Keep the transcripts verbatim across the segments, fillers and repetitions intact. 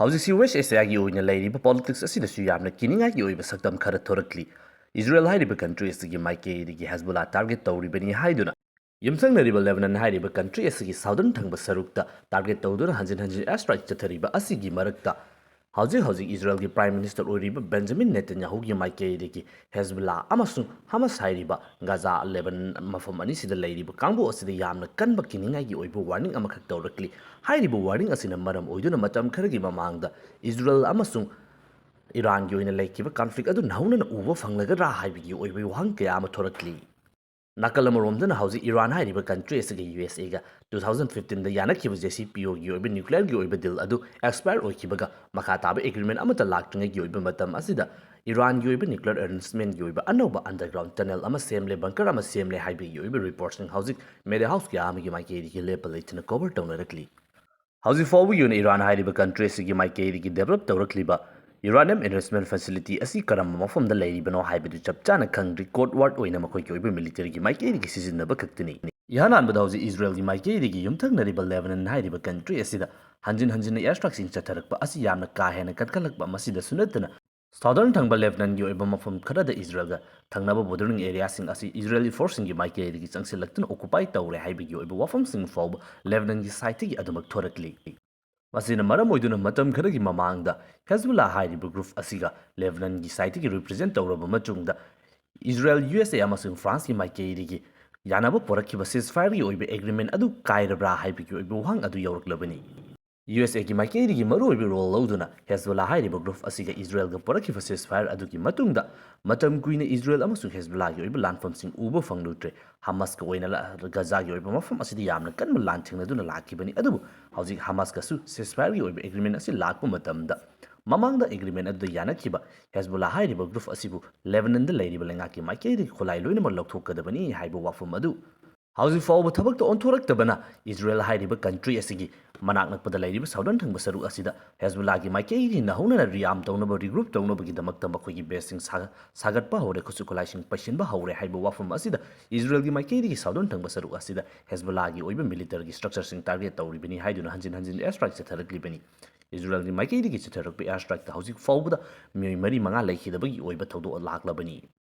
ꯍꯧꯖꯤꯛꯁꯤ West Asia ꯒꯤ ꯑꯣꯏꯅ ꯂꯩꯔꯤꯕ politics ꯑꯁꯤꯗꯁꯨ ꯌꯥꯝꯅ ꯀꯤꯅꯤꯡꯉꯥꯏꯒꯤ ꯑꯣꯏꯕ ꯁꯛꯇꯝ ꯈꯔ ꯊꯣꯔꯛꯂꯤ꯫ ꯏꯖꯔꯦꯜ ꯍꯥꯏꯔꯤꯕ country ꯑꯁꯤꯒꯤ ꯃꯥꯏꯀꯩꯗꯒꯤ ꯍꯦꯖꯕꯨꯂꯥ target ꯇꯧꯔꯤꯕꯅꯤ ꯍꯥꯏꯗꯨꯅ ꯌꯨꯝꯊꯪꯅꯔꯤꯕ ꯂꯦꯕꯅꯟ ꯍꯥꯏꯔꯤꯕ country ꯑꯁꯤꯒꯤ southern ꯊꯪꯕ ꯁꯔꯨꯛꯇ target ꯇꯧꯗꯨꯅ ꯍꯟꯖꯤꯟ ꯍꯟꯖꯤꯟ airstrike ꯆꯠꯊꯔꯤꯕ ꯑꯁꯤꯒꯤ ꯃꯔꯛꯇ, ꯍꯧꯖꯤꯛ ꯍꯧꯖꯤꯛ ꯏꯖꯔꯦꯜꯒꯤ Prime Minister ꯑꯣꯏꯔꯤꯕ ꯕꯦꯟꯖꯥꯃꯤꯟ ꯅꯦꯇꯟꯌꯥꯍꯨꯒꯤ ꯃꯥꯏꯀꯩꯗꯒꯤ ꯍꯦꯖꯕꯨꯂꯥ ꯑꯃꯁꯨꯡ ꯍꯃꯥꯁ ꯍꯥꯏꯔꯤꯕ ꯒꯥꯖꯥ, ꯂꯦꯕꯅꯟ ꯃꯐꯝ ꯑꯅꯤꯁꯤꯗ ꯂꯩꯔꯤꯕ ꯀꯥꯡꯕꯨ ꯑꯁꯤꯗ ꯌꯥꯝꯅ ꯀꯟꯕ ꯀꯤꯅꯤꯡꯉꯥꯏꯒꯤ ꯑꯣꯏꯕ warning ꯑꯃꯈꯛ ꯇꯧꯔꯛꯂꯤ꯫ ꯍꯥꯏꯔꯤꯕ warning ꯑꯁꯤꯅ ꯃꯔꯝ ꯑꯣꯏꯗꯨꯅ ꯃꯇꯝ ꯈꯔꯒꯤ ꯃꯃꯥꯡꯗ ꯏꯖꯔꯦꯜ ꯑꯃꯁꯨꯡ ꯏꯔꯥꯟꯒꯤ ꯑꯣꯏꯅ ꯂꯩꯈꯤꯕ conflict ꯑꯗꯨ ꯅꯧꯅꯅ ꯎꯕ ꯐꯪꯂꯒꯗ꯭ꯔꯥ ꯍꯥꯏꯕꯒꯤ ꯑꯣꯏꯕ ꯋꯥꯍꯪ ꯀꯌꯥ ꯑꯃ ꯊꯣꯔꯛꯂꯤ꯫ ꯅꯥꯀꯜ ꯑꯃꯔꯣꯝꯗꯅ ꯍꯧꯖꯤꯛ ꯏꯔꯥꯟ ꯍꯥꯏꯔꯤꯕ country ꯑꯁꯤꯒ ꯌꯨ ꯑꯦꯁ ꯑꯦꯒ two thousand fifteen ꯗ ꯌꯥꯅꯈꯤꯕ JCPOꯒꯤ ꯑꯣꯏꯕ nuclearꯒꯤ ꯑꯣꯏꯕ deal ꯑꯗꯨ expire ꯑꯣꯏꯈꯤꯕꯒ ꯃꯈꯥ ꯇꯥꯕ agreement ꯑꯃꯠꯇ ꯂꯥꯛꯇ꯭ꯔꯤꯉꯩꯒꯤ ꯑꯣꯏꯕ ꯃꯇꯝ ꯑꯁꯤꯗ ꯏꯔꯥꯟꯒꯤ ꯑꯣꯏꯕ nuclear arrangementꯒꯤ ꯑꯣꯏꯕ ꯑꯅꯧꯕ underground tunnel ꯑꯃ ꯁꯦꯝꯂꯦ, bunker ꯑꯃ ꯁꯦꯝꯂꯦ ꯍꯥꯏꯕꯒꯤ ꯑꯣꯏꯕ reportꯁꯤꯡ ꯍꯧꯖꯤꯛ media house ꯀꯌꯥ ꯑꯃꯒꯤ ꯃꯥꯏꯀꯩꯗꯒꯤ ꯂꯦꯞꯄ ꯂꯩꯇꯅ cover ꯇꯧꯅꯔꯛꯂꯤ꯫ ꯍꯧꯖꯤꯛ ꯐꯥꯎꯕꯒꯤ ꯑꯣꯏꯅ ꯏꯔꯥꯟ ꯍꯥꯏꯔꯤꯕ country ꯑꯁꯤꯒꯤ ꯃꯥꯏꯀꯩꯗꯒꯤ develop ꯇꯧꯔꯛꯂꯤꯕ uranium enrichment facility ꯑꯁꯤ ꯀꯔꯝꯕ ꯃꯐꯝꯗ ꯂꯩꯔꯤꯕꯅꯣ ꯍꯥꯏꯕꯗꯨ ꯆꯞ ꯆꯥꯅ ꯈꯪꯗ꯭ꯔꯤ, code word ꯑꯣꯏꯅ ꯃꯈꯣꯏꯒꯤ ꯑꯣꯏꯕ militaryꯒꯤ ꯃꯥꯏꯀꯩꯗꯒꯤ ꯁꯤꯖꯤꯟꯅꯕ ꯈꯛꯇꯅꯤ꯫ ꯏꯍꯥꯟ ꯍꯥꯟꯕꯗ ꯍꯧꯖꯤꯛ ꯏꯖꯔꯦꯜꯒꯤ ꯃꯥꯏꯀꯩꯗꯒꯤ ꯌꯨꯝꯊꯪꯅꯔꯤꯕ ꯂꯦꯕꯅꯟ ꯍꯥꯏꯔꯤꯕ country ꯑꯁꯤꯗ ꯍꯟꯖꯤꯟ ꯍꯟꯖꯤꯟꯅ airstrikeꯁꯤꯡ ꯆꯠꯊꯔꯛꯄ ꯑꯁꯤ ꯌꯥꯝꯅ ꯀꯥ ꯍꯦꯟꯅ ꯀꯟꯈꯠꯂꯛꯄ, ꯃꯁꯤꯗꯁꯨ ꯅꯠꯇꯅ southern ꯊꯪꯕ ꯂꯦꯕꯅꯟꯒꯤ ꯑꯣꯏꯕ ꯃꯐꯝ ꯈꯔꯗ ꯏꯖꯔꯦꯜꯒ ꯊꯪꯅꯕ bordering areaꯁꯤꯡ ꯑꯁꯤ ꯏꯖꯔꯦꯂꯤ forceꯁꯤꯡꯒꯤ ꯃꯥꯏꯀꯩꯗꯒꯤ ꯆꯪꯁꯤꯜꯂꯛꯇꯨꯅ occupy ꯇꯧꯔꯦ ꯍꯥꯏꯕꯒꯤ ꯑꯣꯏꯕ ꯋꯥꯐꯝꯁꯤꯡ ꯐꯥꯎꯕ ꯂꯦꯕꯅꯟꯒꯤ sideꯇꯒꯤ ꯑꯗꯨꯃꯛ ꯊꯣꯔꯛꯂꯤ꯫ ꯃꯁꯤꯅ ꯃꯔꯝ ꯑꯣꯏꯗꯨꯅ ꯃꯇꯝ ꯈꯔꯒꯤ ꯃꯃꯥꯡꯗ ꯍꯦꯖꯕꯨꯂꯥ ꯍꯥꯏꯔꯤꯕ group ꯑꯁꯤꯒ ꯂꯦꯕꯅꯟꯒꯤ sideꯇꯒꯤ represent ꯇꯧꯔꯕ ꯃꯇꯨꯡꯗ ꯏꯖꯔꯦꯜ, ꯌꯨ ꯑꯦꯁ ꯑꯦ ꯑꯃꯁꯨꯡ ꯐ꯭ꯔꯥꯟꯁꯀꯤ ꯃꯥꯏꯀꯩꯗꯒꯤ ꯌꯥꯅꯕ ꯄꯨꯔꯛꯈꯤꯕ ceasefireꯒꯤ ꯑꯣꯏꯕ agreement ꯑꯗꯨ ꯀꯥꯏꯔꯕ꯭ꯔꯥ ꯍꯥꯏꯕꯒꯤ ꯑꯣꯏꯕ ꯋꯥꯍꯪ ꯑꯗꯨ ꯌꯧꯔꯛꯂꯕꯅꯤ꯫ ꯌꯨ ꯑꯦꯁ ꯑꯦꯒꯤ ꯃꯥꯏꯀꯩꯗꯒꯤ ꯃꯔꯨꯑꯣꯏꯕ role ꯂꯧꯗꯨꯅ ꯍꯦꯖꯕꯨꯂꯥ ꯍꯥꯏꯔꯤꯕ group ꯑꯁꯤꯒ ꯏꯖꯔꯦꯜꯒ ꯄꯨꯔꯛꯈꯤꯕ ceasefire ꯑꯗꯨꯒꯤ ꯃꯇꯨꯡꯗ ꯃꯇꯝ ꯀꯨꯏꯅ ꯏꯖꯔꯦꯜ ꯑꯃꯁꯨꯡ ꯍꯦꯖꯕꯨꯂꯥꯒꯤ ꯑꯣꯏꯕ ꯂꯥꯟꯐꯝꯁꯤꯡ ꯎꯕ ꯐꯪꯂꯨꯗ꯭ꯔꯦ꯫ ꯍꯃꯥꯁꯀ ꯑꯣꯏꯅ ꯂ-, ꯒꯖꯥꯒꯤ ꯑꯣꯏꯕ ꯃꯐꯝ ꯑꯁꯤꯗ ꯌꯥꯝꯅ ꯀꯟꯕ ꯂꯥꯟ ꯊꯦꯡꯅꯗꯨꯅ ꯂꯥꯛꯈꯤꯕꯅꯤ꯫ ꯑꯗꯨꯕꯨ ꯍꯧꯖꯤꯛ ꯍꯃꯥꯁꯀꯁꯨ ceasefireꯒꯤ ꯑꯣꯏꯕ agreement ꯑꯁꯤ ꯂꯥꯛꯄ ꯃꯇꯝꯗ ꯃꯃꯥꯡꯗ agreement ꯑꯗꯨꯗ ꯌꯥꯅꯈꯤꯕ ꯍꯦꯖꯕꯨꯂꯥ ꯍꯥꯏꯔꯤꯕ group ꯑꯁꯤꯕꯨ ꯂꯦꯕꯅꯟꯗ ꯂꯩꯔꯤꯕ ꯂꯩꯉꯥꯛꯀꯤ ꯃꯥꯏꯀꯩꯗꯒꯤ ꯈꯨꯠꯂꯥꯏ ꯂꯣꯏꯅꯃꯛ ꯂꯧꯊꯣꯛꯀꯗꯕꯅꯤ ꯍꯥꯏꯕ ꯋꯥꯐꯝ ꯑꯗꯨ ꯍꯧꯖꯤꯛ ꯐꯥꯎꯕ ꯊꯕꯛꯇ ꯑꯣꯟꯊꯣꯔꯛꯇꯕꯅ ꯏꯖꯔꯦꯜ ꯍꯥꯏꯔꯤꯕ country ꯑꯁꯤꯒꯤ ꯃꯅꯥꯛ ꯅꯛꯄꯗ ꯂꯩꯔꯤꯕ southern ꯊꯪꯕ ꯁꯔꯨꯛ ꯑꯁꯤꯗ ꯍꯦꯖꯕꯨꯂꯥꯒꯤ ꯃꯥꯏꯀꯩꯒꯤ ꯅꯧꯍꯧꯅꯅ rearm ꯇꯧꯅꯕ, regroup ꯇꯧꯅꯕꯒꯤꯗꯃꯛꯇ ꯃꯈꯣꯏꯒꯤ baseꯁꯤꯡ ꯁꯥ-, ꯁꯥꯒꯠꯄ ꯍꯧꯔꯦ, ꯈꯨꯠꯁꯨ ꯈꯨꯠꯂꯥꯏꯁꯤꯡ ꯄꯩꯁꯤꯟꯕ ꯍꯧꯔꯦ ꯍꯥꯏꯕ ꯋꯥꯐꯝ ꯑꯁꯤꯗ ꯏꯖꯔꯦꯜꯒꯤ ꯃꯥꯏꯀꯩꯗꯒꯤ southern ꯊꯪꯕ ꯁꯔꯨꯛ ꯑꯁꯤꯗ ꯍꯦꯖꯕꯨꯂꯥꯒꯤ ꯑꯣꯏꯕ militaryꯒꯤ structureꯁꯤꯡ target ꯇꯧꯔꯤꯕꯅꯤ ꯍꯥꯏꯗꯨꯅ ꯍꯟꯖꯤꯟ ꯍꯟꯖꯤꯟ airstrike ꯆꯠꯊꯔꯛꯂꯤꯕꯅꯤ꯫ ꯏꯖꯔꯦꯜꯒꯤ ꯃꯥꯏꯀꯩꯗꯒꯤ ꯆꯠꯊꯔꯛꯄ air strikeꯇ ꯍꯧꯖꯤꯛ ꯐꯥꯎꯕꯗ ꯃꯤꯑꯣꯏ ꯃꯔꯤ ꯃꯉꯥ ꯂꯩꯈꯤꯗꯕꯒꯤ ꯑꯣꯏꯕ ꯊꯧꯗꯣꯛ ꯂꯥꯛꯂꯕꯅꯤ꯫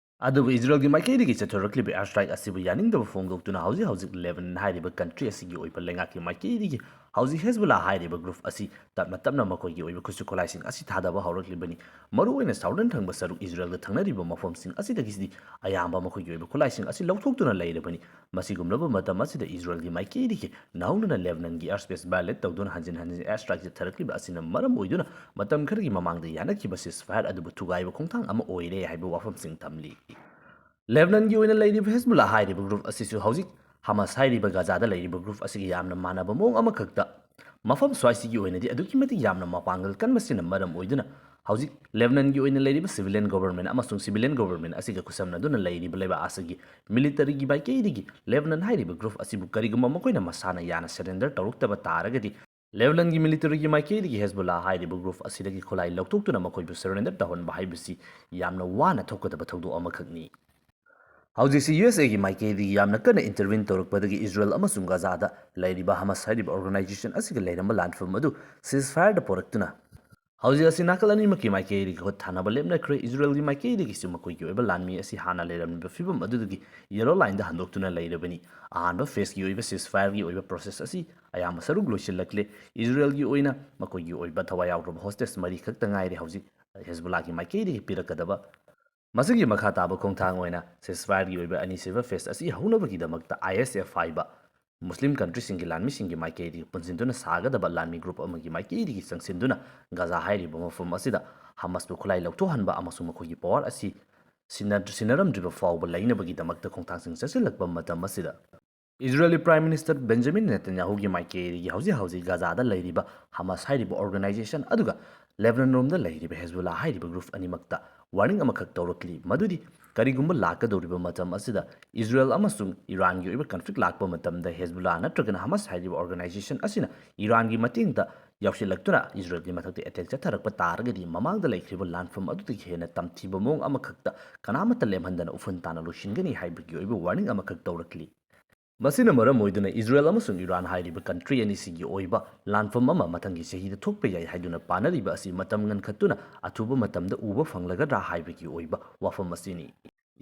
ꯑꯗꯨꯕꯨ ꯏꯖꯔꯦꯜꯒꯤ ꯃꯥꯏꯀꯩꯗꯒꯤ ꯆꯠꯊꯔꯛꯂꯤꯕ air strike ꯑꯁꯤꯕꯨ ꯌꯥꯅꯤꯡꯗꯕ ꯐꯣꯡꯗꯣꯛꯇꯨꯅ ꯍꯧꯖꯤꯛ ꯍꯧꯖꯤꯛ ꯂꯦꯕꯅꯟ ꯍꯥꯏꯔꯤꯕ country ꯑꯁꯤꯒꯤ ꯑꯣꯏꯕ ꯂꯩꯉꯥꯛꯀꯤ ꯃꯥꯏꯀꯩꯗꯒꯤ ꯍꯧꯖꯤꯛ ꯍꯦꯖꯕꯨꯂꯥ ꯍꯥꯏꯔꯤꯕ group ꯑꯁꯤ ꯇꯞꯅ ꯇꯞꯅ ꯃꯈꯣꯏꯒꯤ ꯑꯣꯏꯕ ꯈꯨꯠꯁꯨ ꯈꯨꯠꯂꯥꯏꯁꯤꯡ ꯑꯁꯤ ꯊꯥꯗꯕ ꯍꯧꯔꯛꯂꯤꯕꯅꯤ꯫ ꯃꯔꯨꯑꯣꯏꯅ southern ꯊꯪꯕ ꯁꯔꯨꯛ ꯏꯖꯔꯦꯜꯒ ꯊꯪꯅꯔꯤꯕ ꯃꯐꯝꯁꯤꯡ ꯑꯁꯤꯗꯒꯤꯗꯤ ꯑꯌꯥꯝꯕ ꯃꯈꯣꯏꯒꯤ ꯑꯣꯏꯕ ꯈꯨꯠꯂꯥꯏꯁꯤꯡ ꯑꯁꯤ ꯂꯧꯊꯣꯛꯇꯨꯅ ꯂꯩꯔꯕꯅꯤ꯫ ꯃꯁꯤꯒꯨꯝꯂꯕ ꯃꯇꯝ ꯑꯁꯤꯗ ꯏꯖꯔꯦꯜꯒꯤ ꯃꯥꯏꯀꯩꯗꯒꯤ ꯅꯧꯅꯅ ꯂꯦꯕꯅꯟꯒꯤ air space violate ꯇꯧꯗꯨꯅ ꯍꯟꯖꯤꯟ ꯍꯟꯖꯤꯟ air strike ꯆꯠꯊꯔꯛꯂꯤꯕ ꯑꯁꯤꯅ ꯃꯔꯝ ꯑꯣꯏꯗꯨꯅ ꯃꯇꯝ ꯈꯔꯒꯤ ꯃꯃꯥꯡꯗ ꯌꯥꯅꯈꯤꯕ ceasefire ꯑꯗꯨꯕꯨ ꯊꯨꯒꯥꯏꯕ ꯈꯣꯡꯊꯥꯡ ꯑꯃ ꯑꯣꯏꯔꯦ ꯍꯥꯏꯕ ꯋꯥꯐꯝꯁꯤꯡ ꯊꯝꯂꯤ꯫ ꯂꯦꯕꯅꯟꯒꯤ ꯑꯣꯏꯅ ꯂꯩꯔꯤꯕ ꯍꯦꯖꯕꯨꯂꯥ ꯍꯥꯏꯔꯤꯕ group ꯑꯁꯤꯁꯨ ꯍꯧꯖꯤꯛ ꯍꯃꯥꯁ ꯍꯥꯏꯔꯤꯕ ꯒꯥꯖꯥꯗ ꯂꯩꯔꯤꯕ group ꯑꯁꯤꯒ ꯌꯥꯝꯅ ꯃꯥꯟꯅꯕ ꯃꯑꯣꯡ ꯑꯃꯈꯛꯇ ꯃꯐꯝ ꯁ꯭ꯋꯥꯏꯁꯤꯒꯤ ꯑꯣꯏꯅꯗꯤ ꯑꯗꯨꯛꯀꯤ ꯃꯇꯤꯛ ꯌꯥꯝꯅ ꯃꯄꯥꯡꯒꯜ ꯀꯟꯕꯁꯤꯅ ꯃꯔꯝ ꯑꯣꯏꯗꯨꯅ ꯍꯧꯖꯤꯛ ꯂꯦꯕꯅꯟꯒꯤ ꯑꯣꯏꯅ ꯂꯩꯔꯤꯕ civilian government ꯑꯃꯁꯨꯡ civilian government ꯑꯁꯤꯒ ꯈꯨꯠꯁꯝꯅꯗꯨꯅ ꯂꯩꯔꯤꯕ ꯂꯩꯕꯥꯛ ꯑꯁꯤꯒꯤ militaryꯒꯤ ꯃꯥꯏꯀꯩꯗꯒꯤ ꯂꯦꯕꯅꯟ ꯍꯥꯏꯔꯤꯕ group ꯑꯁꯤꯕꯨ ꯀꯔꯤꯒꯨꯝꯕ ꯃꯈꯣꯏꯅ ꯃꯁꯥꯅ ꯌꯥꯅ surrender ꯇꯧꯔꯛꯇꯕ ꯇꯥꯔꯒꯗꯤ ꯂꯦꯕꯅꯟꯒꯤ militaryꯒꯤ ꯃꯥꯏꯀꯩꯗꯒꯤ ꯍꯦꯖꯕꯨꯂꯥ ꯍꯥꯏꯔꯤꯕ group ꯑꯁꯤꯗꯒꯤ ꯈꯨꯠꯂꯥꯏ ꯂꯧꯊꯣꯛꯇꯨꯅ ꯃꯈꯣꯏꯕꯨ surrender ꯇꯧꯍꯟꯕ ꯍꯥꯏꯕꯁꯤ ꯌꯥꯝꯅ ꯋꯥꯅ ꯊꯣꯛꯀꯗꯕ ꯊꯧꯗꯣꯛ ꯑꯃꯈꯛꯅꯤ꯫ ꯍꯧꯖꯤꯛꯁꯤ ꯌꯨ ꯑꯦꯁ ꯑꯦꯒꯤ ꯃꯥꯏꯀꯩꯗꯒꯤ ꯌꯥꯝꯅ ꯀꯟꯅ intervene ꯇꯧꯔꯛꯄꯗꯒꯤ ꯏꯖꯔꯦꯜ ꯑꯃꯁꯨꯡ ꯒꯥꯖꯥꯗ ꯂꯩꯔꯤꯕ ꯍꯃꯥꯁ ꯍꯥꯏꯔꯤꯕ organization ꯑꯁꯤꯒ ꯂꯩꯔꯝꯕ ꯂꯥꯟꯐꯝ ꯑꯗꯨ ceasefireꯗ ꯄꯨꯔꯛꯇꯨꯅ ꯍꯧꯖꯤꯛ ꯑꯁꯤ ꯅꯥꯀꯜ ꯑꯅꯤꯃꯛꯀꯤ ꯃꯥꯏꯀꯩꯗꯒꯤ ꯈꯨꯠ ꯊꯥꯅꯕ ꯂꯦꯞꯅꯈ꯭ꯔꯦ꯫ ꯏꯖꯔꯦꯜꯒꯤ ꯃꯥꯏꯀꯩꯗꯒꯤꯁꯨ ꯃꯈꯣꯏꯒꯤ ꯑꯣꯏꯕ ꯂꯥꯟꯃꯤ ꯑꯁꯤ ꯍꯥꯟꯅ ꯂꯩꯔꯝꯂꯤꯕ ꯐꯤꯕꯝ ꯑꯗꯨꯗꯒꯤ yellow lineꯗ ꯍꯟꯗꯣꯛꯇꯨꯅ ꯂꯩꯔꯕꯅꯤ꯫ ꯑꯍꯥꯟꯕ phaseꯀꯤ ꯑꯣꯏꯕ ceasefireꯒꯤ ꯑꯣꯏꯕ process ꯑꯁꯤ ꯑꯌꯥꯝꯕ ꯁꯔꯨꯛ ꯂꯣꯏꯁꯤꯜꯂꯛꯂꯦ꯫ ꯏꯖꯔꯦꯜꯒꯤ ꯑꯣꯏꯅ ꯃꯈꯣꯏꯒꯤ ꯑꯣꯏꯕ ꯊꯋꯥꯏ ꯌꯥꯎꯗ꯭ꯔꯕ hostage ꯃꯔꯤ ꯈꯛꯇ ꯉꯥꯏꯔꯦ ꯍꯧꯖꯤꯛ ꯍꯦꯖꯕꯨꯂꯥꯒꯤ ꯃꯥꯏꯀꯩꯗꯒꯤ ꯄꯤꯔꯛꯀꯗꯕ꯫ ꯃꯁꯤꯒꯤ ꯃꯈꯥ ꯇꯥꯕ ꯈꯣꯡꯊꯥꯡ ꯑꯣꯏꯅ ceasefireꯒꯤ ꯑꯣꯏꯕ ꯑꯅꯤꯁꯨꯕ phase ꯑꯁꯤ ꯍꯧꯅꯕꯒꯤꯗꯃꯛꯇ I S F ꯍꯥꯏꯕ ꯃꯨꯁꯂꯤꯝ countryꯁꯤꯡꯒꯤ ꯂꯥꯟꯃꯤꯁꯤꯡꯒꯤ ꯃꯥꯏꯀꯩꯗꯒꯤ ꯄꯨꯟꯁꯤꯟꯗꯨꯅ ꯁꯥꯒꯗꯕ ꯂꯥꯟꯃꯤ group ꯑꯃꯒꯤ ꯃꯥꯏꯀꯩꯗꯒꯤ ꯆꯪꯁꯤꯟꯗꯨꯅ ꯒꯥꯖꯥ ꯍꯥꯏꯔꯤꯕ ꯃꯐꯝ ꯑꯁꯤꯗ ꯍꯃꯥꯁꯄꯨ ꯈꯨꯠꯂꯥꯏ ꯂꯧꯊꯣꯛꯍꯟꯕ ꯑꯃꯁꯨꯡ ꯃꯈꯣꯏꯒꯤ power ꯑꯁꯤ ꯁꯤꯟꯅ-, ꯁꯤꯟꯅꯔꯝꯗ꯭ꯔꯤꯕ ꯐꯥꯎꯕ ꯂꯩꯅꯕꯒꯤꯗꯃꯛꯇ ꯈꯣꯡꯊꯥꯡꯁꯤꯡ ꯆꯠꯁꯤꯜꯂꯛꯄ ꯃꯇꯝ ꯑꯁꯤꯗ ꯏꯖꯔꯦꯜꯒꯤ Prime Minister Benjamin Netanyahuꯒꯤ ꯃꯥꯏꯀꯩꯗꯒꯤ ꯍꯧꯖꯤꯛ ꯍꯧꯖꯤꯛ ꯒꯥꯖꯥꯗ ꯂꯩꯔꯤꯕ ꯍꯃꯥꯁ ꯍꯥꯏꯔꯤꯕ organization ꯑꯗꯨꯒ ꯂꯦꯕꯅꯟꯔꯣꯝꯗ ꯂꯩꯔꯤꯕ ꯍꯦꯖꯕꯨꯂꯥ ꯍꯥꯏꯔꯤꯕ group ꯑꯅꯤꯃꯛꯇ warning ꯑꯃꯈꯛ ꯇꯧꯔꯛꯂꯤ, ꯃꯗꯨꯗꯤ ꯀꯔꯤꯒꯨꯝꯕ ꯂꯥꯛꯀꯗꯧꯔꯤꯕ ꯃꯇꯝ ꯑꯁꯤꯗ ꯏꯖꯔꯦꯜ ꯑꯃꯁꯨꯡ ꯏꯔꯥꯟꯒꯤ ꯑꯣꯏꯕ conflict ꯂꯥꯛꯄ ꯃꯇꯝꯗ ꯍꯦꯖꯕꯨꯂꯥ ꯅꯠꯇ꯭ꯔꯒꯅ ꯍꯃꯥꯁ ꯍꯥꯏꯔꯤꯕ organization ꯑꯁꯤꯅ ꯏꯔꯥꯟꯒꯤ ꯃꯇꯦꯡꯗ ꯌꯥꯎꯁꯤꯜꯂꯛꯇꯨꯅ ꯏꯖꯔꯦꯜꯒꯤ ꯃꯊꯛꯇ attack ꯆꯠꯊꯔꯛꯄ ꯇꯥꯔꯒꯗꯤ ꯃꯃꯥꯡꯗ ꯂꯩꯈ꯭ꯔꯤꯕ ꯂꯥꯟꯐꯝ ꯑꯗꯨꯗꯒꯤ ꯍꯦꯟꯅ ꯇꯝꯊꯤꯕ ꯃꯑꯣꯡ ꯑꯃꯈꯛꯇ ꯀꯅꯥꯃꯠꯇ ꯂꯦꯝꯍꯟꯗꯅ ꯎꯐꯨꯟ ꯇꯥꯅ ꯂꯣꯏꯁꯤꯟꯒꯅꯤ ꯍꯥꯏꯕꯒꯤ ꯑꯣꯏꯕ warning ꯑꯃꯈꯛ ꯇꯧꯔꯛꯂꯤ꯫ ꯃꯁꯤꯅ ꯃꯔꯝ ꯑꯣꯏꯗꯨꯅ ꯏꯖꯔꯦꯜ ꯑꯃꯁꯨꯡ ꯏꯔꯥꯟ ꯍꯥꯏꯔꯤꯕ ꯀꯟꯇ꯭ꯔꯤ ꯑꯅꯤꯁꯤꯒꯤ ꯑꯣꯏꯕ ꯂꯥꯟꯐꯝ ꯑꯃ ꯃꯊꯪꯒꯤ ꯆꯍꯤꯗ ꯊꯣꯛꯄ ꯌꯥꯏ ꯍꯥꯏꯗꯨꯅ ꯄꯥꯅꯔꯤꯕ ꯑꯁꯤ ꯃꯇꯝ ꯉꯟꯈꯠꯇꯨꯅ ꯑꯊꯨꯕ ꯃꯇꯝꯗ ꯎꯕ ꯐꯪꯂꯒꯗ꯭ꯔꯥ ꯍꯥꯏꯕꯒꯤ ꯑꯣꯏꯕ ꯋꯥꯐꯝ ꯑꯁꯤꯅꯤ꯫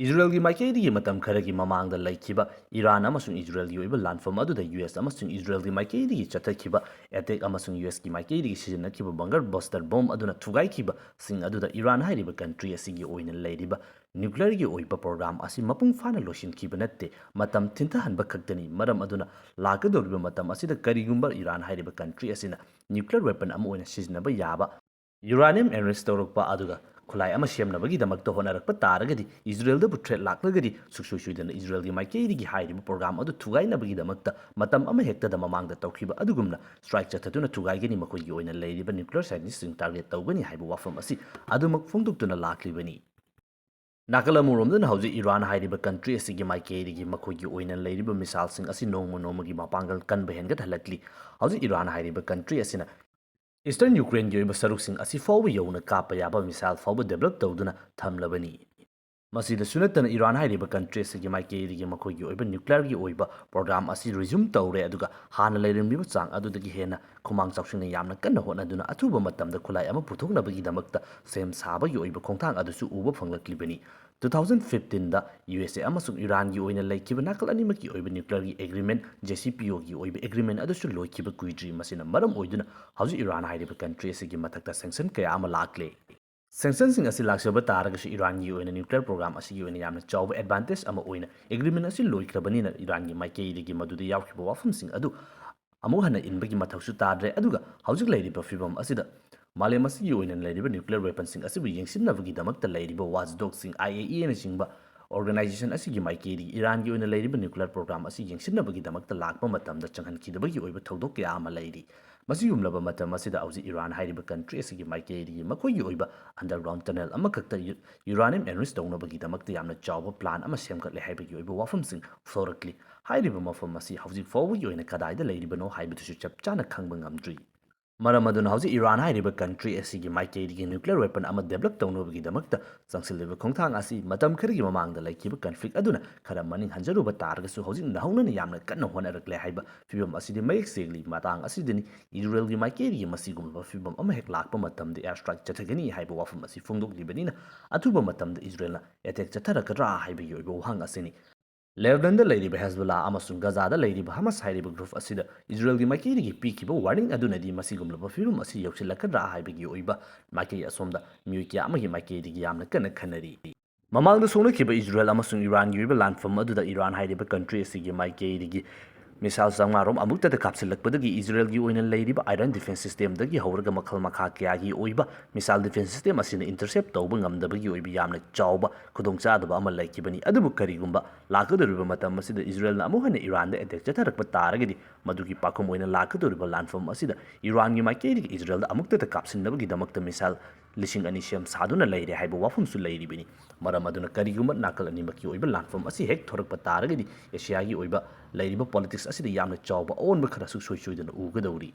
ꯏꯖꯔꯦꯜꯒꯤ ꯃꯥꯏꯀꯩꯗꯒꯤ ꯃꯇꯝ ꯈꯔꯒꯤ ꯃꯃꯥꯡꯗ ꯂꯩꯈꯤꯕ ꯏꯔꯥꯟ ꯑꯃꯁꯨꯡ ꯏꯖꯔꯦꯜꯒꯤ ꯑꯣꯏꯕ ꯂꯥꯟꯐꯝ ꯑꯗꯨꯗ ꯌꯨ ꯑꯦꯁ ꯑꯃꯁꯨꯡ ꯏꯖꯔꯦꯜꯒꯤ ꯃꯥꯏꯀꯩꯗꯒꯤ ꯆꯠꯊꯈꯤꯕ ꯑꯦꯇꯦꯛ ꯑꯃꯁꯨꯡ ꯌꯨ ꯑꯦꯁꯀꯤ ꯃꯥꯏꯀꯩꯗꯒꯤ ꯁꯤꯖꯤꯟꯅꯈꯤꯕ ꯕꯪꯀꯔ ꯕꯁꯇꯔ ꯕꯣꯝ ꯑꯗꯨꯅ ꯊꯨꯒꯥꯏꯈꯤꯕꯁꯤꯡ ꯑꯗꯨꯗ ꯏꯔꯥꯟ ꯍꯥꯏꯔꯤꯕ ꯀꯟꯇ꯭ꯔꯤ ꯑꯁꯤꯒꯤ ꯑꯣꯏꯅ ꯂꯩꯔꯤꯕ ꯅ꯭ꯌꯨꯀ꯭ꯂꯤꯌꯔꯒꯤ ꯑꯣꯏꯕ ꯄ꯭ꯔꯣꯒ꯭ꯔꯥꯝ ꯑꯁꯤ ꯃꯄꯨꯡ ꯐꯥꯅ ꯂꯣꯏꯁꯤꯟꯈꯤꯕ ꯅꯠꯇꯦ, ꯃꯇꯝ ꯊꯤꯟꯊꯍꯟꯕ ꯈꯛꯇꯅꯤ꯫ ꯃꯔꯝ ꯑꯗꯨꯅ ꯂꯥꯛꯀꯗꯧꯔꯤꯕ ꯃꯇꯝ ꯑꯁꯤꯗ ꯀꯔꯤꯒꯨꯝꯕ ꯏꯔꯥꯟ ꯍꯥꯏꯔꯤꯕ ꯀꯟꯇ꯭ꯔꯤ ꯑꯁꯤꯅ ꯅ꯭ꯌꯨꯀ꯭ꯂꯤꯌꯔ ꯋꯦꯄꯟ ꯑꯃ ꯑꯣꯏꯅ ꯁꯤꯖꯤꯟꯅꯕ ꯌꯥꯕ ꯌꯨꯔꯥꯅꯤꯌꯝ ꯑꯦꯟꯔꯤꯆ ꯇꯧꯔꯛꯄ ꯑꯗꯨꯒ ꯈꯨꯠꯂꯥꯏ ꯑꯃ ꯁꯦꯝꯅꯕꯒꯤꯗꯃꯛꯇ ꯍꯣꯠꯅꯔꯛꯄ ꯇꯥꯔꯒꯗꯤ, ꯏꯖꯔꯦꯜꯗꯕꯨ ꯊ꯭ꯔꯦꯠ ꯂꯥꯛꯂꯒꯗꯤ, ꯁꯨꯡꯁꯣꯏ ꯁꯣꯏꯗꯅ ꯏꯖꯔꯦꯜꯒꯤ ꯃꯥꯏꯀꯩꯗꯒꯤ ꯍꯥꯏꯔꯤꯕ ꯄ꯭ꯔꯣꯒ꯭ꯔꯥꯝ ꯑꯗꯨ ꯊꯨꯒꯥꯏꯅꯕꯒꯤꯗꯃꯛꯇ ꯃꯇꯝ ꯑꯃ ꯍꯦꯛꯇꯗ ꯃꯃꯥꯡꯗ ꯇꯧꯈꯤꯕ ꯑꯗꯨꯒꯨꯝꯅ ꯁ꯭ꯇ꯭ꯔꯥꯏꯛ ꯆꯠꯊꯗꯨꯅ ꯊꯨꯒꯥꯏꯒꯅꯤ꯫ ꯃꯈꯣꯏꯒꯤ ꯑꯣꯏꯅ ꯂꯩꯔꯤꯕ ꯅ꯭ꯌꯨꯀ꯭ꯂꯤꯌꯔ ꯁꯥꯏꯟꯇꯤꯁꯁꯤꯡ ꯇꯥꯔꯒꯦꯠ ꯇꯧꯒꯅꯤ ꯍꯥꯏꯕ ꯋꯥꯐꯝ ꯑꯁꯤ ꯑꯗꯨꯃꯛ ꯐꯣꯡꯗꯣꯛꯇꯨꯅ ꯂꯥꯛꯂꯤꯕꯅꯤ꯫ ꯅꯥꯀꯜ ꯑꯃꯔꯣꯝꯗꯅ ꯍꯧꯖꯤꯛ ꯏꯔꯥꯟ ꯍꯥꯏꯔꯤꯕ ꯀꯟꯇ꯭ꯔꯤ ꯑꯁꯤꯒꯤ ꯃꯥꯏꯀꯩꯗꯒꯤ ꯃꯈꯣꯏꯒꯤ ꯑꯣꯏꯅ ꯂꯩꯔꯤꯕ ꯃꯤꯁꯥꯏꯜꯁꯤꯡ ꯑꯁꯤ ꯅꯣꯡꯃ ꯅꯣꯡꯃꯒꯤ ꯃꯄꯥꯡꯒꯜ ꯀꯟꯕ ꯍꯦꯟꯒꯠꯍꯜꯂꯛꯂꯤ꯫ ꯍꯧꯖꯤꯛ ꯏꯔꯥꯟ ꯍꯥꯏꯔꯤꯕ ꯀꯟꯇ꯭ꯔꯤ ꯑꯁꯤꯅ ꯏꯁꯇꯔꯟ ꯌꯨꯀ꯭ꯔꯦꯟꯒꯤ ꯑꯣꯏꯕ ꯁꯔꯨꯛꯁꯤꯡ ꯑꯁꯤ ꯐꯥꯎꯕ ꯌꯧꯅ ꯀꯥꯞꯄ ꯌꯥꯕ ꯃꯤꯁꯥꯏꯜ ꯐꯥꯎꯕ ꯗꯦꯕꯂꯞ ꯇꯧꯗꯨꯅ ꯊꯝꯂꯕꯅꯤ꯫ ꯃꯁꯤꯗꯁꯨ ꯅꯠꯇꯅ ꯏꯔꯥꯟ ꯍꯥꯏꯔꯤꯕ ꯀꯟꯇ꯭ꯔꯤ ꯑꯁꯤꯒꯤ ꯃꯥꯏꯀꯩꯗꯒꯤ ꯃꯈꯣꯏꯒꯤ ꯑꯣꯏꯕ ꯅ꯭ꯌꯨꯀ꯭ꯂꯤꯌꯔꯒꯤ ꯑꯣꯏꯕ ꯄ꯭ꯔꯣꯒ꯭ꯔꯥꯝ ꯑꯁꯤ ꯔꯤꯖ꯭ꯌꯨꯝ ꯇꯧꯔꯦ, ꯑꯗꯨꯒ ꯍꯥꯟꯅ ꯂꯩꯔꯝꯂꯤꯕ ꯆꯥꯡ ꯑꯗꯨꯗꯒꯤ ꯍꯦꯟꯅ ꯈꯨꯃꯥꯡ ꯆꯥꯎꯁꯤꯟꯅ ꯌꯥꯝꯅ ꯀꯟꯅ ꯍꯣꯠꯅꯗꯨꯅ ꯑꯊꯨꯕ ꯃꯇꯝꯗ ꯈꯨꯠꯂꯥꯏ ꯑꯃ ꯄꯨꯊꯣꯛꯅꯕꯒꯤꯗꯃꯛꯇ ꯁꯦꯝ ꯁꯥꯕꯒꯤ ꯑꯣꯏꯕ ꯈꯣꯡꯊꯥꯡ ꯑꯗꯨꯁꯨ ꯎꯕ ꯐꯪꯂꯛꯂꯤꯕꯅꯤ꯫ ꯇꯨ ꯊꯥꯎꯖꯟ ꯐꯤꯐꯇꯤꯟꯗ ꯌꯨ ꯑꯦꯁ ꯑꯦ ꯑꯃꯁꯨꯡ ꯏꯔꯥꯟꯒꯤ ꯑꯣꯏꯅ ꯂꯩꯈꯤꯕ ꯅꯥꯀꯜ ꯑꯅꯤꯃꯛꯀꯤ ꯑꯣꯏꯕ ꯅ꯭ꯌꯨꯀ꯭ꯂꯤꯌꯔꯒꯤ ꯑꯦꯒ꯭ꯔꯤꯃꯦꯟ, ꯖꯦ ꯁꯤ ꯄꯤ ꯑꯣꯒꯤ ꯑꯣꯏꯕ ꯑꯦꯒ꯭ꯔꯤꯃꯦꯟ ꯑꯗꯨꯁꯨ ꯂꯣꯏꯈꯤꯕ ꯀꯨꯏꯗ꯭ꯔꯤ꯫ ꯃꯁꯤꯅ ꯃꯔꯝ ꯑꯣꯏꯗꯨꯅ ꯍꯧꯖꯤꯛ ꯏꯔꯥꯟ ꯍꯥꯏꯔꯤꯕ ꯀꯟꯇ꯭ꯔꯤ ꯑꯁꯤꯒꯤ ꯃꯊꯛꯇ ꯁꯦꯡꯁꯟ ꯀꯌꯥ ꯑꯃ ꯂꯥꯛꯂꯦ꯫ ꯁꯦꯡꯁꯟꯁꯤꯡ ꯑꯁꯤ ꯂꯥꯛꯆꯕ ꯇꯥꯔꯒꯁꯨ ꯏꯔꯥꯟꯒꯤ ꯑꯣꯏꯅ ꯅ꯭ꯌꯨꯀ꯭ꯂꯤꯌꯔ ꯄ꯭ꯔꯣꯒ꯭ꯔꯥꯝ ꯑꯁꯤꯒꯤ ꯑꯣꯏꯅ ꯌꯥꯝꯅ ꯆꯥꯎꯕ ꯑꯦꯗꯚꯥꯟꯇꯦꯖ ꯑꯃ ꯑꯣꯏꯅ ꯑꯦꯒ꯭ꯔꯤꯃꯦꯟ ꯑꯁꯤ ꯂꯣꯏꯈ꯭ꯔꯕꯅꯤꯅ ꯏꯔꯥꯟꯒꯤ ꯃꯥꯏꯀꯩꯗꯒꯤ ꯃꯗꯨꯗ ꯌꯥꯎꯈꯤꯕ ꯋꯥꯐꯝꯁꯤꯡ ꯑꯗꯨ ꯑꯃꯨꯛ ꯍꯟꯅ ꯏꯟꯕꯒꯤ ꯃꯊꯧꯁꯨ ꯇꯥꯗ꯭ꯔꯦ꯫ ꯑꯗꯨꯒ ꯍꯧꯖꯤꯛ ꯂꯩꯔꯤꯕ ꯐꯤꯕꯝ ꯑꯁꯤꯗ ꯃꯥꯂꯦꯝ ꯑꯁꯤꯒꯤ ꯑꯣꯏꯅ ꯂꯩꯔꯤꯕ ꯅ꯭ꯌꯨꯀ꯭ꯂꯤꯌꯔ ꯋꯦꯄꯟꯁꯤꯡ ꯑꯁꯤꯕꯨ ꯌꯦꯡꯁꯤꯟꯅꯕꯒꯤꯗꯃꯛꯇ ꯂꯩꯔꯤꯕ ꯋꯥꯆꯗꯣꯒꯁꯤꯡ, ꯑꯥꯏ ꯑꯦ ꯏ ꯑꯦꯅꯆꯤꯡꯕ ꯑꯣꯔꯒꯅꯥꯏꯖꯦꯁꯟ ꯑꯁꯤꯒꯤ ꯃꯥꯏꯀꯩꯗꯒꯤ ꯏꯔꯥꯟꯒꯤ ꯑꯣꯏꯅ ꯂꯩꯔꯤꯕ ꯅ꯭ꯌꯨꯀ꯭ꯂꯤꯌꯔ ꯄ꯭ꯔꯣꯒ꯭ꯔꯥꯝ ꯑꯁꯤ ꯌꯦꯡꯁꯤꯟꯅꯕꯒꯤꯗꯃꯛꯇ ꯂꯥꯛꯄ ꯃꯇꯝꯗ ꯆꯪꯍꯟꯈꯤꯗꯕꯒꯤ ꯑꯣꯏꯕ ꯊꯧꯗꯣꯛ ꯀꯌꯥ ꯑꯃ ꯂꯩꯔꯤ꯫ ꯃꯁꯤꯒꯨꯝꯂꯕ ꯃꯇꯝ ꯑꯁꯤꯗ ꯍꯧꯖꯤꯛ ꯏꯔꯥꯟ ꯍꯥꯏꯔꯤꯕ ꯀꯟꯇ꯭ꯔꯤ ꯑꯁꯤꯒꯤ ꯃꯥꯏꯀꯩꯗꯒꯤ ꯃꯈꯣꯏꯒꯤ ꯑꯣꯏꯕ ꯑꯟꯗꯔꯒ꯭ꯔꯥꯎꯟ ꯇꯅꯦꯜ ꯑꯃꯈꯛꯇ ꯌꯨ-, ꯌꯨꯔꯥꯅꯤꯌꯝ ꯑꯦꯟꯔꯤꯆ ꯇꯧꯅꯕꯒꯤꯗꯃꯛꯇ ꯌꯥꯝꯅ ꯆꯥꯎꯕ ꯄ꯭ꯂꯥꯟ ꯑꯃ ꯁꯦꯝꯒꯠꯂꯦ ꯍꯥꯏꯕꯒꯤ ꯑꯣꯏꯕ ꯋꯥꯐꯝꯁꯤꯡ ꯐꯣꯔꯛꯂꯤ꯫ ꯍꯥꯏꯔꯤꯕ ꯃꯐꯝ ꯑꯁꯤ ꯍꯧꯖꯤꯛ ꯐꯥꯎꯕꯒꯤ ꯑꯣꯏꯅ ꯀꯗꯥꯏꯗ ꯂꯩꯔꯤꯕꯅꯣ ꯍꯥꯏꯕꯗꯨꯁꯨ ꯆꯞ ꯆꯥꯅ ꯈꯪꯕ ꯉꯝꯗ꯭ꯔꯤ꯫ ꯃꯔꯝ ꯑꯗꯨꯅ ꯍꯧꯖꯤꯛ ꯏꯔꯥꯟ ꯍꯥꯏꯔꯤꯕ country ꯑꯁꯤꯒꯤ ꯃꯥꯏꯀꯩꯗꯒꯤ nuclear weapon ꯑꯃ develop ꯇꯧꯅꯕꯒꯤꯗꯃꯛꯇ ꯆꯪꯁꯤꯜꯂꯤꯕ ꯈꯣꯡꯊꯥꯡ ꯑꯁꯤ ꯃꯇꯝ ꯈꯔꯒꯤ ꯃꯃꯥꯡꯗ ꯂꯩꯈꯤꯕ conflict ꯑꯗꯨꯅ ꯈꯔ ꯃꯅꯤꯡ ꯍꯟꯖꯔꯨꯕ ꯇꯥꯔꯒꯁꯨ ꯍꯧꯖꯤꯛ ꯅꯧꯍꯧꯅꯅ ꯌꯥꯝꯅ ꯀꯟꯅ ꯍꯣꯠꯅꯔꯛꯂꯦ ꯍꯥꯏꯕ ꯐꯤꯕꯝ ꯑꯁꯤꯗꯤ ꯃꯌꯦꯛ ꯁꯦꯡꯂꯤ꯫ ꯃꯇꯥꯡ ꯑꯁꯤꯗꯅꯤ ꯏꯖꯔꯦꯜꯒꯤ ꯃꯥꯏꯀꯩꯗꯒꯤ ꯃꯁꯤꯒꯨꯝꯂꯕ ꯐꯤꯕꯝ ꯑꯃ ꯍꯦꯛ ꯂꯥꯛꯄ ꯃꯇꯝꯗ air strike ꯆꯠꯊꯒꯅꯤ ꯍꯥꯏꯕ ꯋꯥꯐꯝ ꯑꯁꯤ ꯐꯣꯡꯗꯣꯛꯂꯤꯕꯅꯤꯅ, ꯑꯊꯨꯕ ꯃꯇꯝꯗ ꯏꯖꯔꯦꯜꯅ attack ꯆꯠꯊꯔꯛꯀꯗ꯭ꯔꯥ ꯍꯥꯏꯕꯒꯤ ꯑꯣꯏꯕ ꯋꯥꯍꯪ ꯑꯁꯤꯅꯤ꯫ ꯂꯦꯕꯅꯟꯗ ꯂꯩꯔꯤꯕ ꯍꯦꯖꯕꯨꯜꯂꯥ ꯑꯃꯁꯨꯡ ꯒꯖꯥꯗ ꯂꯩꯔꯤꯕ ꯍꯃꯥꯁ ꯍꯥꯏꯔꯤꯕ group ꯑꯁꯤꯗ ꯏꯖꯔꯦꯜꯒꯤ ꯃꯥꯏꯀꯩꯗꯒꯤ ꯄꯤꯈꯤꯕ warning ꯑꯗꯨꯅꯗꯤ ꯃꯁꯤꯒꯨꯝꯂꯕ ꯐꯤꯕꯝ ꯑꯁꯤ ꯌꯧꯁꯤꯜꯂꯛꯀꯗ꯭ꯔꯥ ꯍꯥꯏꯕꯒꯤ ꯑꯣꯏꯕ ꯃꯥꯏꯀꯩ ꯑꯁꯣꯝꯗ ꯃꯤꯑꯣꯏ ꯀꯌꯥ ꯑꯃꯒꯤ ꯃꯥꯏꯀꯩꯗꯒꯤ ꯌꯥꯝꯅ ꯀꯟꯅ ꯈꯟꯅꯔꯤ꯫ ꯃꯃꯥꯡꯗ ꯁꯣꯛꯅꯈꯤꯕ ꯏꯖꯔꯦꯜ ꯑꯃꯁꯨꯡ ꯏꯔꯥꯟꯒꯤ ꯑꯣꯏꯕ ꯂꯥꯟꯐꯝ ꯑꯗꯨꯗ ꯏꯔꯥꯟ ꯍꯥꯏꯔꯤꯕ country ꯑꯁꯤꯒꯤ ꯃꯥꯏꯀꯩꯗꯒꯤ missile ꯆꯥꯝꯃꯉꯥ ꯔꯣꯝ ꯑꯃꯨꯛꯇꯗ ꯀꯥꯞꯁꯤꯜꯂꯛꯄꯗꯒꯤ ꯏꯖꯔꯦꯜꯒꯤ ꯑꯣꯏꯅ ꯂꯩꯔꯤꯕ Iron Defense System ꯗꯒꯤ ꯍꯧꯔꯒ ꯃꯈꯜ ꯃꯈꯥ ꯀꯌꯥꯒꯤ ꯑꯣꯏꯕ missile defense system ꯑꯁꯤꯅ intercept ꯇꯧꯕ ꯉꯝꯗꯕꯒꯤ ꯑꯣꯏꯕ ꯌꯥꯝꯅ ꯆꯥꯎꯕ ꯈꯨꯗꯣꯡꯆꯥꯗꯕ ꯑꯃ ꯂꯩꯈꯤꯕꯅꯤ꯫ ꯑꯗꯨꯕꯨ ꯀꯔꯤꯒꯨꯝꯕ ꯂꯥꯛꯀꯗꯧꯔꯤꯕ ꯃꯇꯝ ꯑꯁꯤꯗ ꯏꯖꯔꯦꯜꯅ ꯑꯃꯨꯛ ꯍꯟꯅ ꯏꯔꯥꯟꯗ attack ꯆꯠꯊꯔꯛꯄ ꯇꯥꯔꯒꯗꯤ, ꯃꯗꯨꯒꯤ ꯄꯥꯎꯈꯨꯝ ꯑꯣꯏꯅ ꯂꯥꯛꯀꯗꯧꯔꯤꯕ ꯂꯥꯟꯐꯝ ꯑꯁꯤꯗ ꯏꯔꯥꯟꯒꯤ ꯃꯥꯏꯀꯩꯗꯒꯤ ꯏꯖꯔꯦꯜꯗ ꯑꯃꯨꯛꯇꯗ ꯀꯥꯞꯁꯤꯟꯅꯕꯒꯤꯗꯃꯛꯇ missile ꯂꯤꯁꯤꯡ ꯑꯅꯤ ꯁꯦꯝ ꯁꯥꯗꯨꯅ ꯂꯩꯔꯦ ꯍꯥꯏꯕ ꯋꯥꯐꯝꯁꯨ ꯂꯩꯔꯤꯕꯅꯤ꯫ ꯃꯔꯝ ꯑꯗꯨꯅ ꯀꯔꯤꯒꯨꯝꯕ ꯅꯥꯀꯜ ꯑꯅꯤꯃꯛꯀꯤ ꯑꯣꯏꯕ ꯂꯥꯟꯐꯝ ꯑꯁꯤ ꯍꯦꯛ ꯊꯣꯔꯛꯄ ꯇꯥꯔꯒꯗꯤ, ꯑꯦꯁꯤꯌꯥꯒꯤ ꯑꯣꯏꯕ ꯂꯩꯔꯤꯕ politics ꯑꯁꯤꯗ ꯌꯥꯝꯅ ꯆꯥꯎꯕ ꯑꯑꯣꯟꯕ ꯈꯔ ꯁꯨꯡꯁꯣꯏ ꯁꯣꯏꯗꯅ ꯎꯒꯗꯧꯔꯤ꯫